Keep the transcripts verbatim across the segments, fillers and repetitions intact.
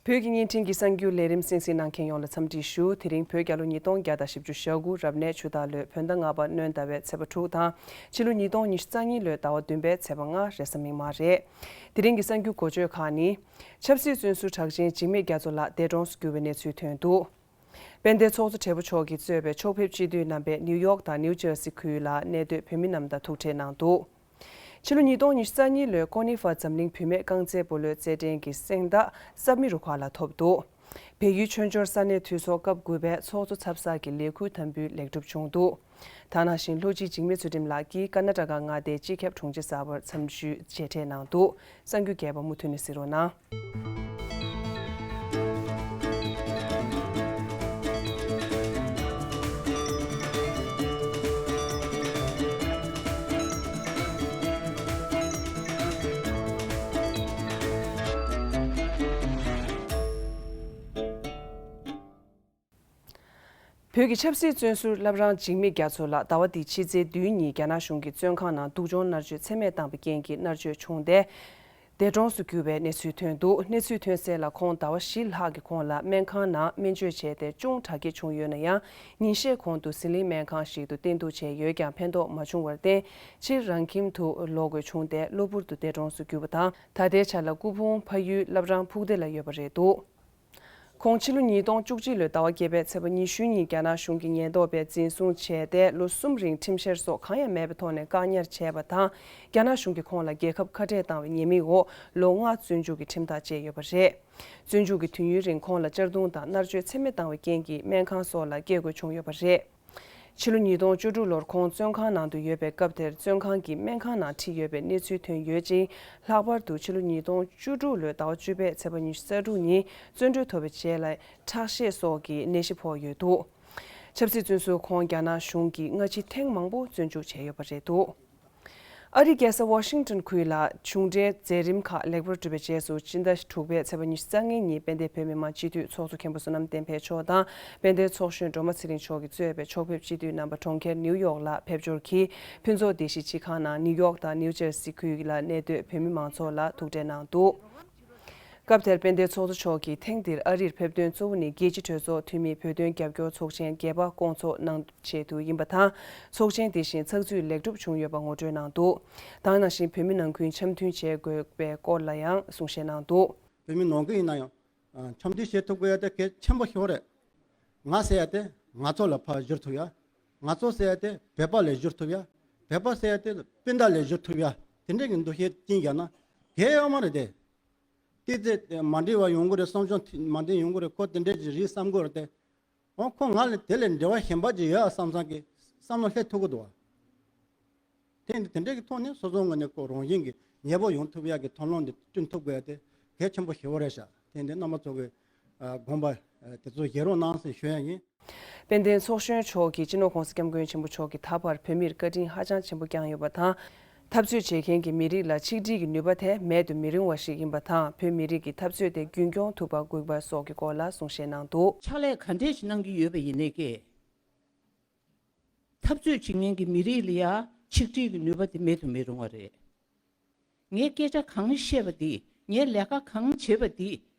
བོད་ཀྱི་བརྙན་འཕྲིན་གྱི་གསར་འགྱུར་ལས་རིམ་གསན་གཟིགས་གནང་མཁན་ཡོངས་ལ་འཚམས་འདྲི་ཞུ། དེ་རིང་བོད་རྒྱལ་ལོ་ཉིས་སྟོང་བརྒྱ་དང་བཞི་བཅུ་ཞེ་དགུ་རབ་གནས་ཆུ་སྟག་ལོའི་བོད་ཟླ་ལྔ་པ་སྣྲོན་ཟླ་བའི་ཚེས་པ་དྲུག་དང་། ཕྱི་ལོ་ཉིས་སྟོང་ཉི་ཤུ་རྩ་གཉིས་ལོའི་ཟླ་བ་བདུན་པའི་ཚེས་པ་ལྔ་རེས་གཟའ་མིག་དམར་རེད། དེ་རིང་གི་གསར་འགྱུར་འགོ་བརྗོད་ཁག་ནི། ཆབ་སྲིད་བཙོན་ཟུར་གྲགས་ཅན་འཇིགས་མེད་རྒྱ་མཚོ་ལགས་འདས་གྲོངས་སུ་གྱུར་བའི་གནས་ཚུལ་ཐོན་འདུག་དཔལ་ལྡན་ཚོགས་གཙོ་སྦྲེལ་པོ་མཆོག་གིས་གཙོས་པའི་ཕྱོགས་ཕེབས་སྤྱི་འཐུས་རྣམ་པས་ནིའུ་ཡོག་དང་ནིའུ་ཇར་སི་ཁུལ་ལ་གནས་སྡོད་བོད་མི་རྣམས་དང་ཐུག་འཕྲད་གནང་འདུག་ཕྱི་ལོ་ཉིས་སྟོང་ཉི་ཤུ་རྩ་གཉིས་ལོའི་ཀོ་ནི་ཧྥ་འཛམ་གླིང་བུད་མེད་རྐང་རྩེད་སྤོ་ལོའི་རྩེད་འགྲན་གྱི་གཟེངས་རྟགས་སབ་མི་རུ་ཁག་ལ་ཐོབ་འདུག་བལ་ཡུལ་ཆོས་འབྱོར་ས་གནས་འཐུས་ཚོགས་སྐབས་དགུ་པའི་ཚོགས་གཙོ་ཚབ་གསར་གྱི་ལས་འཁུར་དམ་འབུལ་ལེགས་གྲུབ་བྱུང་འདུག་ད་ནང་བཞིན་ལྷོ་སྤྱི་འཇིགས་མེད་ཚུལ་ཁྲིམས་ལགས་ཀྱིས་ཀར་ན་ཊ་ཀ་མངའ་སྡེའི་སྤྱི་ཁྱབ་དྲུང་ཆེ་གསར་པར་འཚམས་ཞུའི་མཇལ་འཕྲད་གནང་འདུག་གསར་འགྱུར་རྒྱས་པ་མུ་མཐུད་ནས་གཟིགས་རོགས་གནང་། བོད་ཀྱི་ཆབ་སྲིད་བཙོན་ཟུར་བླ་བྲང་འཇིགས་མེད་རྒྱ་མཚོ་ལགས་ཟླ་བ་འདིའི་ཕྱི་ཚེས་བདུན་ཉིན་རྒྱ་ནག་གཞུང་གིས་བཙོན་ཁང་ནང་སྡུག་སྦྱོང་མནར་གཅོད་ཚད་མེད་བཏང་བའི་རྐྱེན་གྱིས་མནར་གཅོད་བྱུང་སྟེ། འདས་གྲོངས་སུ་གྱུར་བའི་གནས་ཚུལ་ཐོན་འདུག་གནས་ཚུལ་ཐོན་གསལ་ལ་ཁོང་ཟླ་བ་བཞི་ལྷག་གི་གོང་ལ་སྨན་ཁང་ནང་སྨན་བཅོས་བྱས་ཏེ་ཅུང་དྲག་སྐྱེད་བྱུང་ཡོད་ན་ཡང་། ཉིན་ཤས་གོང་དུ་ཟི་ལིང་སྨན་ཁང་ཞིག་ཏུ་བསྟེན་གཏུགས་བྱས་ཡོད་ཀྱང་ཕན་ཐོགས་མ་བྱུང་བར་བརྟེན། ཕྱིར་རང་ཁྱིམ་དུ་ལོག་དགོས་བྱུང་སྟེ་གློ་བུར་དུ་འདས་གྲོངས་སུ་གྱུར་པ་དང་། ད་ལྟའི་ཆ་ལ་སྐུ་ཕུང་ཕ་ཡུལ་བླ་བྲང་ཕུག་སྡེ་ལ་ཡོད་པ་རེད་འདུག་ཁོང་ཕྱི་ལོ་ཉིས་སྟོང་བཅུ་གཅིག་ལོའི་ཟླ་བ་བརྒྱད་པའི་ཚེས་པ་ཉི་ཤུ་ཉིན་རྒྱ་ནག་གཞུང་གི་ཉེན་རྟོག་པས་འཛིན་བཟུང་བྱས་ཏེ་ལོ་གསུམ་རིང་ཁྲིམས་བཤེར་སོགས་གང་ཡང་མེད་པའི་ཐོག་ནས་བཀག་ཉར་བྱས་པ་དང་། རྒྱ་ནག་གཞུང་གིས་ཁོང་ལ་རྒྱལ་ཁབ་ཁ་བྲལ་བཏང་བའི་ཉེས་མིང་འོག་ལོ་ལྔ་བཙོན་འཇུག་གི་ཁྲིམས་ཐག་བཅད་ཡོད་པ་རེད། བཙོན་འཇུག་གི་དུས་ཡུན་རིང་ཁོང་ལ་གཅར་རྡུང་དང་མནར་གཅོད་ཚད་མེད་བཏང་བའི་རྐྱེན་གྱིས་སྨན་ཁང་སོགས་ལ་སྐྱེལ་དགོས་བྱུང་ཡོད་པ་རེད། ཕྱི་ལོ་ཉིས་སྟོང་བཅུ་དྲུག་ལོར་ཁོང་བཙོན་ཁང་ནང་དུ་ཡོད་པའི་སྐབས་དེར་བཙོན་ཁང་གི་སྨན་ཁང་ནང་ཁྲིད་ཡོད་པའི་གནས་ཚུལ་ཐོན་ཡོད་ཅིང་། ལྷག་པར་དུ་ཕྱི་ལོ་ཉིས་སྟོང་བཅུ་དྲུག་ལོའི་ཟླ་བ་བཅུ་པའི་ཚེས་པ་ཉི་ཤུ་རྩ་དྲུག་ཉིན་བཙོན་གྲོལ་ཐོབ་པའི་རྗེས་ལ་ཁྲག་ཤེད་སོགས་ཀྱི་ནད་གཞི་ཕོག་ཡོད་འདུག་ཆབ་སྲིད་བཙོན་ཟུར་ཁོང་རྒྱ་ནག་གཞུང་གིས་སྔ་ཕྱི་ཐེངས་མང་པོ་བཙོན་འཇུག་བྱས་ཡོད་པ་རེད་འདུག་ཨ་རིའི་རྒྱལ་ས་ཝ་ཤིང་ཏོན་ཁུལ་ལ་གཞུང་འབྲེལ་མཛད་རིམ་ཁག་ལེགས་པར་གྲུབ་པའི་རྗེས་སུ། སྤྱི་ཟླ་དྲུག་པའི་ཚེས་པ་ཉི་ཤུ་རྩ་ལྔ་ཉིན་དཔལ་ལྡན་བོད་མི་མང་སྤྱི་འཐུས་ཚོགས་གཙོ་མཁན་པོ་བསོད་ནམས་བསྟན་འཕེལ་མཆོག་དང་དཔལ་ལྡན་ཚོགས་གཞོན་སྒྲོལ་མ་ཚེ་རིང་མཆོག་གིས་གཙོས་པའི་ཕྱོགས་ཕེབས་སྤྱི་འཐུས་རྣམ་པ་གྲོང་ཁྱེར་ནིའུ་ཡོག་ལ་ཕེབས་འབྱོར་གྱིས། ཕུན་ཚོགས་སྡེ་བཞིའི་སྤྱི་ཁང་ནང་ནིའུ་ཡོག་དང་ནིའུ་ཇར་སི་ཁུལ་ལ་གནས་སྡོད་བོད་མི་མང་ཚོགས་ལ་ཐུག་འཕྲད་གནང་འདུག་སྐབས་དེར་དཔལ་ལྡན་ཚོགས་གཙོ་མཆོག་གིས་ཐེངས་འདིར་ཨ་རིར་ཕེབས་དོན་གཙོ་བོ་ནི་རྒྱལ་སྤྱི་གྲོས་ཚོགས་འཐུས་མིས་བོད་དོན་རྒྱབ་སྐྱོར་ཚོགས་ཆེན་བརྒྱད་པ་བསྐོང་ཚོགས་གནང་ཆེད་དུ་ཡིན་པ་དང་། ཚོགས་ཆེན་དེ་བཞིན་ཚགས་ཚུད་ལེགས་གྲུབ་བྱུང་ཡོད་པ་ངོ་སྤྲོད་གནང་འདུག་ད་ག་ནང་བཞིན་བོད་མི་ནང་ཁུལ་འཆམ་མཐུན་བྱེད་དགོས་པའི་སྐོར་ལ་ཡང་གསུང་བཤད་གནང་འདུག་བོད་མི་ནང་ཁུལ་ཡིན་ན་ཡང་། འཆམ་མཐུན་བྱེད་ཐུབ་དགོས་ཡ་དེ་གལ་ཆེན་པོ་ཞིག་རེད། ང་ཟེར་ཡ་དེ་ང་ཚོ་ལ་ཕར་བསྒྱུར་ཐུབ་ཡ། ང་ཚོ་ཟེར་ཡ་དེ་བོད་པ་ལ་བསྒྱུར་ཐུབ་ཡ། བོད་པ་ཟེར་ཡ་དེ་སྤུན་ཟླ་ལ་བསྒྱུར་ཐུབ་ཡ། དེ་འདྲའི་གི་འདུ་ཤེས་བསྐྱེད་ཡ་ན་གལ་ཡོད་མ་རེད་དེ། ཏི་ཙི་མ་འགྲིག་པ་ཡོང་གི་རེད། བསམ་བྱུང་མ་འགྲིག་ཡོང་གི་རེད། ཁོ་དེ་འདྲས་ཀྱི་རིགས་བསམ་གི་རེད་དེ། འོ་ཁོ་ང་ལ་དེ་ལས་འབྲེལ་བ་གཞན་པ་ཅིག་ཡོད་ཨ་བསམ་བསམ་གི་བསམ་བློ་སླེབས་ཐུབ་གི་འདུག་བ། དེ་འདི་དེ་འདྲས་ཀྱི་ཐོག་ནས་སོ་སོ་ངོས་ནས་ཁོ་རང་བཞིན་གྱི་ཉེ་པོ་ཡོང་ཐུབ་ཡག་གི་ཐབས་ལམ་འདི་བསྐྲུན་ཐུབ་དགོས་ཡ་དེ་གལ་ཆེན་པོ་ཞེ་པོ་རེད་ཤག་དེ་འདི་རྣམ་པ་ཚོ་གི་དགོངས་པ་དེ་ཚོ་བཞེས་རོགས་གནང་ཟེར་ཞུ་ཡ་ཡིན། དཔལ་ལྡན་ཚོགས་གཞོན་མཆོག་གིས་སྤྱི་ནོར་༸གོང་ས་༸སྐྱབས་མགོན་ཆེན་པོ་མཆོག་གིས་ད་བར་བོད་མིར་བཀའ་དྲིན་ཧ་ཅང་ཆེན་པོ་བསྐྱངས་ཡོད་པ་དང་། འཐབ་རྩོད་བྱེད་མཁན་གྱི་མི་རིགས་ལ་ཆིག་སྒྲིལ་གྱི་ནུས་པ་དེ་མེད་དུ་མི་རུང་བ་ཞིག་ཡིན་པ་དང་། བོད་མི་རིགས་ཀྱི་འཐབ་རྩོད་དེ་རྒྱུན་སྐྱོང་ཐུབ་པ་དགོས་པ་སོགས་ཀྱི་སྐོར་ལ་གསུང་བཤད་གནང་འདུག་ཕྱག་ལས་ག་འདྲས་ཤིག་གནང་གི་ཡོད་པ་ཡིན་ནའི་ཀྱེ། འཐབ་རྩོད་བྱེད་མཁན་གྱི་མི་རིགས་ལ་ཡང་ཆིག་སྒྲིལ་གྱི་ནུས་པ་དེ་མེད་དུ་མི་རུང་བ་རེད། ངས་སྐད་ཆ་གང་བཤད་པ་འདི། ངས་ལས་ཀ་གང་བྱེད་པ་འདི།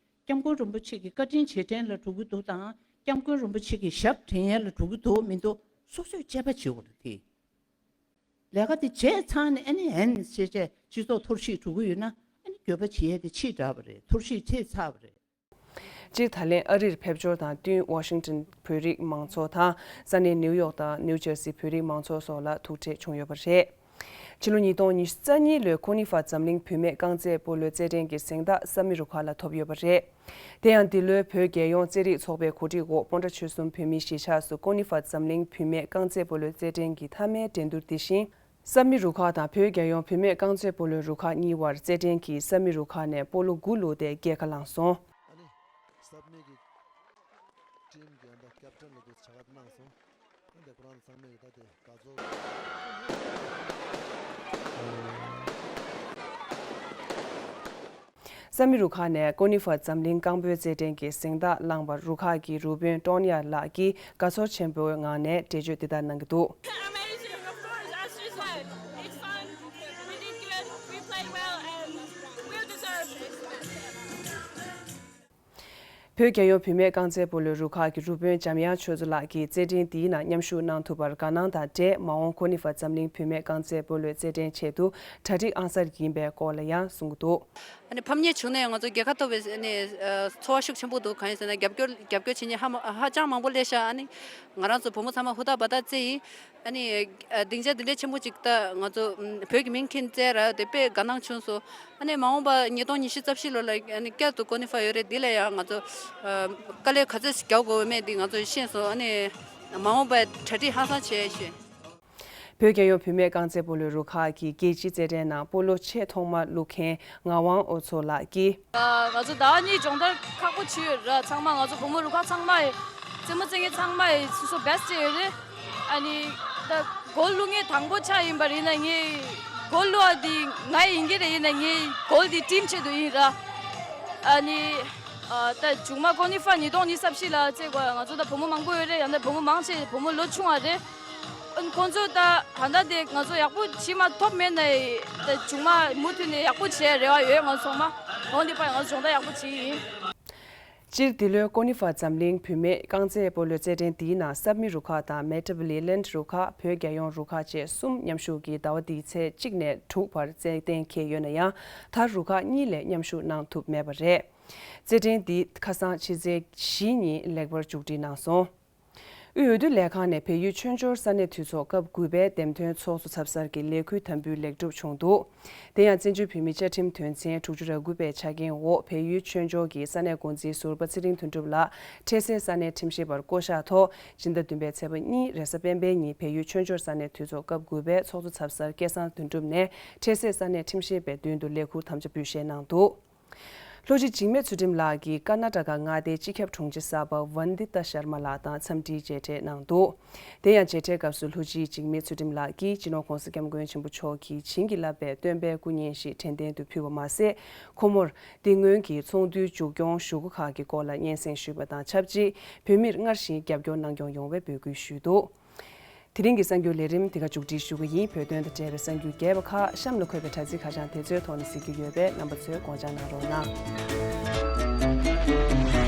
སྐྱབས་མགོན་རིན་པོ་ཆེ་གི་བཀའ་དྲིན་རྗེས་དྲན་ལ་འགྲོ་གི་འདུག་དང་། སྐྱབས་མགོན་རིན་པོ་ཆེ་གི་ཞབས་འདྲེན་ཡ་ལ་འགྲོ་གི་འདུག་མི་འདུག་སོ་སོས་དཔྱད་པ་བྱེད་དགོས་རེད་དེ། ལས་ཀ་དེ་བྱས་ཚར་ནས་ཨ་ནི་ཨན་ཞེས་བྱས་སྤྱི་ཚོགས་ཐོར་ཞིག་འགྲོ་གི་ཡོད་ན། ཨ་ནི་འགྱོད་པ་བྱེད་ཡས་དེ་ཕྱིས་དྲགས་པ་རེད། ཐོར་ཞིག་ཕྱིས་ཚར་བ་རེད། སྤྱིར་ད་ལན་ཨ་རིར་ཕེབས་འབྱོར་དང་བསྟུན་ཝ་ཤིང་ཏོན་བོད་རིགས་མང་ཚོགས་དང་ས་གནས་ནིའུ་ཡོག་དང་ནིའུ་ཇར་སི་བོད་རིགས་མང་ཚོགས་སོགས་ལ་ཐུག་འཕྲད་བྱུང་ཡོད་པ་རེད། ཕྱི་ལོ་ཉིས་སྟོང་ཉི་ཤུ་རྩ་གཉིས་ལོའི་ཀོ་ནི་ཧྥ་འཛམ་གླིང་བུད་མེད་རྐང་རྩེད་སྤོ་ལོའི་རྩེད་འགྲན་གྱི་གཟེངས་རྟགས་སབ་མི་རུ་ཁག་ལ་ཐོབ་ཡོད་པ་རེད། དེ་ཡང་འདི་ལོའི་བོད་རྒྱལ་ཡོངས་རྩེད་རིགས་ཚོགས་པའི་གོ་སྒྲིག་འོག་སྤོན་ཊ་ཆོལ་གསུམ་བོད་མིའི་གཞིས་ཆགས་སུ་ཀོ་ནི་ཧྥ་འཛམ་གླིང་བུད་མེད་རྐང་རྩེད་སྤོ་ལོའི་རྩེད་འགྲན་གྱི་མཐའ་མའི་འགྲན་བསྡུར་དེ་བཞིན། སབ་མི་རུ་ཁག་དང་བོད་རྒྱལ་ཡོངས་བུད་མེད་རྐང་རྩེད་སྤོ་ལོའི་རུ་ཁག་གཉིས་བར་རྩེད་འགྲན་གྱིས་སབ་མི་རུ་ཁག་ནས་སྤོ་ལོ་དགུ་བླུགས་ཏེ་རྒྱལ་ཁ་བླངས་སོང་། ཨ་ནི། སབ་མི་གི་ཊིམ་གྱི་ཨ་ད་ཀེབ་ཊན་ལ་དུ་ཕྱག་ལས་གནང་སོང་། ཨ་འདི་ཁོ་རང་ཚང་མས་ད་དེ་དགའ་ཚོར། སབ་མི་རུ་ཁག་ནས་ཀོ་ནི་ཧྥ་འཛམ་གླིང་རྐང་སྤོལ་རྩེད་འགྲན་གྱི་གཟེངས་རྟགས་བླངས་པར་རུ་ཁག་གི་རུ་དཔོན་ཀྲོན་ཡ་ལགས་ཀྱིས་དགའ་ཚོར་ཆེན་པོའི་ངང་ནས་འགྲེལ་བརྗོད་འདི་ལྟར་གནང་གི་འདུག Amazing, of course, as she said, it's fun, we did good, we played well, and we deserved it. བོད་རྒྱལ་ཡོངས་བུད་མེད་རྐང་རྩེད་སྤོ་ལོའི་རུ་ཁག་གི་རུ་དཔོན་འཇམ་དབྱངས་ཆོས་མཚོ་ལགས་ཀྱིས་རྩེད་འགྲན་འདིའི་ནང་མཉམ་ཞུགས་གནང་ཐུབ་པར་དགའ་སྣང་དང་འབྲེལ། མ་འོངས་ཀོ་ནི་ཧྥ་འཛམ་གླིང་བུད་མེད་རྐང་རྩེད་སྤོ་ལོའི་རྩེད་འགྲན་ཆེད་དུ་གྲ་སྒྲིག་ཨང་གསར་ཡིན་པའི་སྐོར་ལ་ཡང་གསུངས་འདུག་ཨ་ནི་ཕམ་ཉེས་བྱུང་ནས་ང་ཚོ་རྒྱལ་ཁ་ཐོབ་པའི་ཨ་ནི་ཚོར་བ་ཤུགས་ཆེན་པོ་འདུག་གང་ཡིན་ཟེར་ན་རྒྱབ་སྐྱོར་རྒྱབ་སྐྱོར་བྱེད་མཁན་ཧ་མ་ཧ་ཅང་མང་པོ་སླེབས་ཤག་ཨ་ནི་ང་རང་ཚོ་བུ་མོ་ཚང་མ་ཧུར་ཐག་འབད་ཐག་རྩེད་ཡིན། ཨ་ནི་སྡིངས་ཆ་འདི་འདྲའི་ཆེན་པོ་ཅིག་ད་ང་ཚོ་བོད་ཀྱི་མིང་འཁྱེར་རྩེད་ར་དེ་དཔེ་དགའ་སྣང་བྱུང་སོང་། ཨ་ནི་མ་འོངས་པ་ཉིས་སྟོང་ཉི་ཤུ་རྩ་བཞི་ལོ་ལ་ཨ་ནི་བསྐྱར་དུ་ཀོ་ནི་ཧྥ་ཡོད་རེད། འདི་ལ་ཡང་ང་ཚོ་དཀའ་ལས་ག་ཚོད་ཞིག་རྒྱག་དགོས་མེད་འདི་ང་ཚོ་ཤེས་སོང་། ཨ་ནི་མ་འོངས་པའི་གྲ་སྒྲིག་ཧང་སང་བྱས་ཤིང་། བོད་རྒྱལ་ཡོངས་བུད་མེད་རྐང་རྩེད་སྤོ་ལོའི་རུ་ཁག་གིས་རྒྱལ་སྤྱིའི་རྩེད་འགྲན་ནང་སྤོ་ལོ་ཆེས་ཐོག་མར་བླུགས་མཁན་ངག་དབང་འོ་མཚོ་ལགས་ཀྱིས། ང་ཚོ་ཟླ་བ་གཉིས་སྦྱོང་བརྡར་ཁག་པོ་བྱས་ཡོད་ར། ཚང་མ་ང་ཚོ་བུ་མོ་རུ་ཁག་ཚང་མ་ཡི་རྩེད་མོ་རྩེ་མཁན་ཚང་མ་ཡི་སོ་སོ་བེ་སི་ཊི་ཡོད་རེད། ཨ་ནི་ད་གོལ་བླུགས་མཁན་དང་པོ་ཆགས་ཡིན་པ་རེད་ན་ངས་གོལ་བླུགས་པ་འདི་ང་ཡིན་གྱི་རེད། ཡིན་ན་ངས་གོལ་འདི་ཊིམ་ཆེད་དུ་ཡིན་ར། ཨ་ནི་ད་མཇུག་མ་ཀོ་ནི་ཧྥ་ཉིས་སྟོང་ཉི་ཤུ་རྩ་བཞི་ལ་རྩེད་དགོས། ང་ཚོ་ད་བུ་མོ་མང་པོ་ཡོད་རེད། ཡང་ན་བུ་མོ་མང་ཆེ་བུ་མོ་ལོ་ཆུང་བ་རེད། ཁོང་ཚོ་ད་ད་ལྟ་དེ་ང་ཚོ་ཡག་པོ་བྱེད་མ་ཐུབ་མེད་ན་ད་མཇུག་མ་མུ་མཐུད་ནས་ཡག་པོ་བྱེད་རེ་བ་ཡོད། ང་ཚོ་ཚང་མ་འོང་འདི་པ་ང་ཚོ་སྦྱོང་བརྡར་ཡག་པོ་བྱེད་ཡིན། སྤྱིར་འདི་ལོའི་ཀོ་ནི་ཧྥ་འཛམ་གླིང་བུད་མེད་རྐང་རྩེད་སྤོ་ལོའི་རྩེད་འགྲན་འདིའི་ནང་སབ་མི་རུ་ཁག་དང་མེ་ཏྲ་བི་ལི་ལན་རུ་ཁག་བོད་རྒྱལ་ཡོངས་རུ་ཁག་བཅས་གསུམ་མཉམ་ཞུགས་ཀྱིས་ཟླ་བ་འདིའི་ཚེས་གཅིག་ནས་དྲུག་བར་རྩེད་གཏན་འཁེལ་ཡོད་ན་ཡང་ད་རུ་ཁག་གཉིས་ལས་མཉམ་ཞུགས་གནང་ཐུབ་མེད་པ་རེད། རྩེད་འགྲན་འདི་ཁ་སང་ཕྱི་ཚེས་བཞི་ཉིན་ལེགས་པར་མཇུག་སྒྲིལ་གནང་སོང་། དབུས་འོས་བསྡུ་ལས་ཁང་ནས་བལ་ཡུལ་ཆོས་འབྱོར་ས་གནས་འཐུས་ཚོགས་སྐབས་དགུ་པའི་འདེམས་ཐོན་ཚོགས་གཙོ་ཚབ་གསར་གྱི་ལས་འཁུར་དམ་འབུལ་ལེགས་གྲུབ་བྱུང་འདུག་དེ་ཡང་བཙན་བྱོལ་བོད་མིའི་བཅའ་ཁྲིམས་དོན་ཚན་དྲུག་ཅུ་རེ་དགུ་པའི་ཆ་རྐྱེན་འོག་བལ་ཡུལ་ཆོས་འབྱོར་གྱི་ས་གནས་འགོ་འཛིན་ཟུར་པ་ཚེ་རིང་དོན་གྲུབ་ལགས་འཕྲལ་སེལ་ས་གནས་ཁྲིམས་ཞིབ་པར་བསྐོ་གཞག་ཐོག་སྤྱི་ཟླ་བདུན་པའི་ཚེས་པ་གཉིས་རེས་གཟའ་སྤེན་པའི་ཉིན་བལ་ཡུལ་ཆོས་འབྱོར་ས་གནས་འཐུས་ཚོགས་སྐབས་དགུ་པའི་ཚོགས་གཙོ་ཚབ་གསར་སྐལ་བཟང་དོན་གྲུབ་ནས་འཕྲལ་སེལ་ས་གནས་ཁྲིམས་ཞིབ་པའི་མདུན་དུ་ལས་འཁུར་དམ་བཅའ་འབུལ་བཞེས་གནང་འདུག་ལྷོ་སྤྱི་འཇིགས་མེད་ཚུལ་ཁྲིམས་ལགས་ཀྱིས་ཀར་ན་ཊ་ཀ་མངའ་སྡེའི་སྤྱི་ཁྱབ་དྲུང་ཆེ་གསར་པ་ཝན་དི་ཏཱ་ཤར་མ་ལགས་དང་འཚམས་འདྲིའི་མཇལ་འཕྲད་གནང་འདུག་དེ་ཡང་མཇལ་འཕྲད་སྐབས་སུ་ལྷོ་སྤྱི་འཇིགས་མེད་ཚུལ་ཁྲིམས་ལགས་ཀྱིས་སྤྱི་ནོར་༸གོང་ས་༸སྐྱབས་མགོན་ཆེན་པོ་མཆོག་གིས་བྱིན་གྱིས་བརླབས་པའི་སྟོན་པའི་སྐུ་བརྙན་ཞིག་དྲན་རྟེན་དུ་ཕུལ་བ་མ་ཟད། ཁོ་མོར་དེ་སྔོན་གྱི་ཚོགས་འདུའི་མཇུག་སྐྱོང་ཞུ་སྒོ་ཁག་གི་སྐོར་ལ་སྙན་སེང་ཞུས་པ་དང་ཆབས་ཅིག་བོད་མིར་སྔར་བཞིན་རྒྱབ་སྐྱོར་གནང་སྐྱོང་ཡོང་བའི་འབོད་སྐུལ་ཞུས་འདུག་དེ་རིང་གི་གསར་འགྱུར་ལས་རིམ་འདི་ག་མཇུག་སྒྲིལ་ཞུ་གི་ཡིན། བོད་དོན་དང་འབྲེལ་བའི་གསར་འགྱུར་རྒྱས་པ་ཁག་གཤམ་ལ་འཁོད་པའི་དྲ་ཚིགས་ཁ་བྱང་དེ་ཚོའི་ཐོག་ནས་གཟིགས་རྒྱུ་ཡོད་པས་རྣམ་པ་ཚོས་དགོངས་འཇགས་གནང་རོགས་གནང་།